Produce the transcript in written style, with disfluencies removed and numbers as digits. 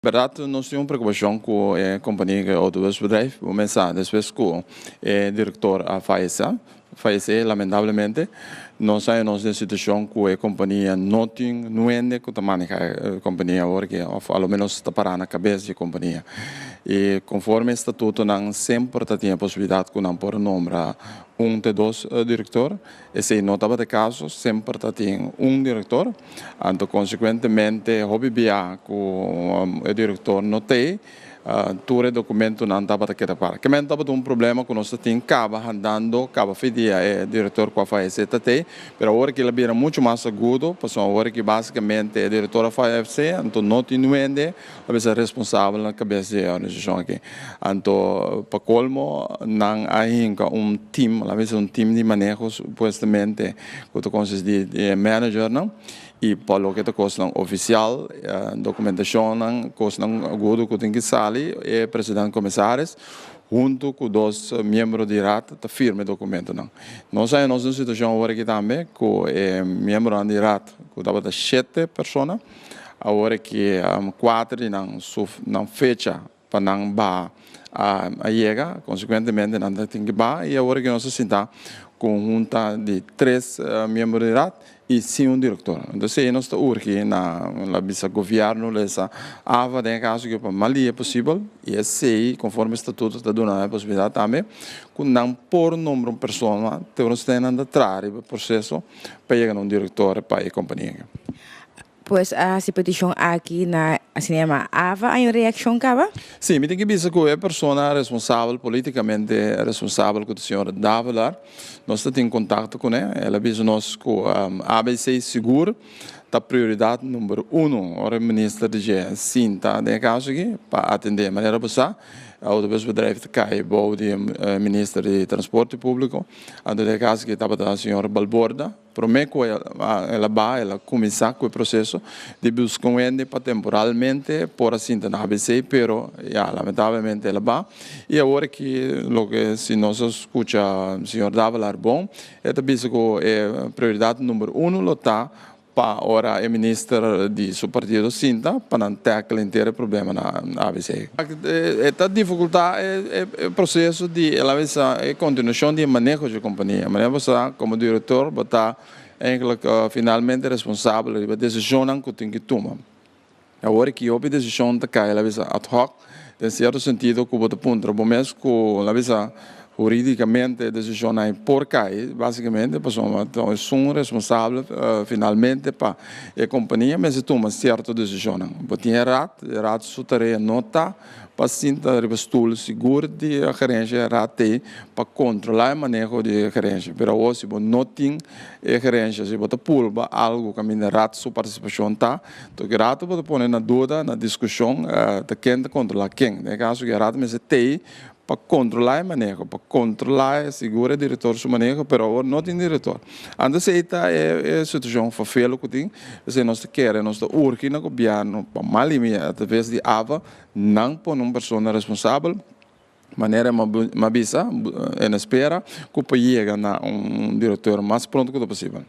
Bèrdat nos tin un preokupashon ku e kompania ku e outobusbedrijf. Bo mester sa despues ku e direktor a fayesé, fayesé lamentablemente, nos a haña nos den situashon ku e kompania no tin nuende ku ta maneha e kompania awor aki òf alomenos ta pará na kabes di e kompania. I konforme e statutonan semper ta tin e posibilidat ku nan por nombra un te dos direktor. Esei no tabata e kaso, semper ta tin un direktor, anto konsekuentemente hopi bia ku e direktor no t'ei, tur e dokumentonan tabata keda para. Kemen tabata un problema ku nos ta tin kaba handando, kaba fi dia e direktor ku a fayesé ta t'ei, pero awor aki el a bira muchu mas agudo, pasobra awor aki basikamente e direktor a fayesé, anto no tin nuende a bisa responsabel na kabes di e organisashon aki. Anto pa kolmo nan a hinka un team, laga bisa un team di maneho supuestamente ku ta konsistí di e managernan i pa loke ta kosnan ofisial, dokumentashonnan, kosnan agudo ku tin ki sali e president komisaris huntu ku dos miembro di raad ta firma e dokumentonan. Nos a haña nos den un situashon awor aki tambe ku e miembronan di raad ku tabata shete persona Awor ki kuater di nan su nan fecha pa nan baha a yega, konsekuentemente nan ta tin ki baha i awor ki nos a sinta ku un hunta di tres miembro di raad i sin un direktor. Entonces ei nos ta urgi na la bisa gobièrnu lesa ava den e kaso ki pa mas lihe posibel i esei konforme statuto ta duna nan e posibilidat tambe ku nan por nombra un persona te ora esei nan ta traha riba e proseso pa yega na un direktor pa e kompania. Pues a hasi petishon aki na asina yama ava hay un reakshon kaba? Sí, mi tin ki bisa ku e persona responsabel, politikamente responsabel ku ta señor Davelaar, nos ta tin kontakto kuné. El a bisa nos ku ABC sigur ta prioridat number uno ora e minister di dje sinta den e kaso aki pa atendé. Manera bo sa, Autobusbedrijf ta kai bou di e minister di Transporte Públiko, anto den e kaso aki tabata señor Balborda. Promé ku el a baha, el a kuminsá ku e proseso di buska un hende pa temporalmente por a sinta na ABC, pero ya, lamentablemente el a baha. I awor aki loke si nos a skucha señor Davelaar bon, e ta bisa ku e prioridat number uno lo ta pa ora e minister di su partido sinta pa nan tackle henter e problema na ABC. E ta dificulta e proceso di el a bisa e continuacion di e maneho dje compania. Manera bo sa como director bo ta eigenlijk finalmente responsabel riba decisionnan cu tin ki tuma. Awor aki hopi decision ta cay el a bisa ad hoc den cierto sentido cu bo ta puntra bo mes cu el a bisa Hurídicamente e decision ai por cay, basicamente, pasobra ta esun responsabel finalmente pa e compania mester tuma cierto decisionnan. Bo tin e raad, e raad su tarea no ta pa sinta riba stoel sigur di e gerencia, e raad t'ey pa controla e maneho di e gerencia. Pero awor si bo no tin e gerencia, si bo ta purba algo caminda e raad su participacion ta, toki rato bo ta pone na duda, na discusion, ta ken ta controla ken. Den e caso aki e raad mester t'ey pa kontrolá e maneho, pa kontrolá e sigura e direktor su maneho, pero awor no tin direktor. Anto esei ta e situashon fafelo ku tin, p'esei nos ta kere, nos ta urgi na gobièrnu pa mal limia atraves di ava nan pone un persona responsabel, manera mi a bisa, en espera ku por yega na un direktor mas pronto ku ta posibel.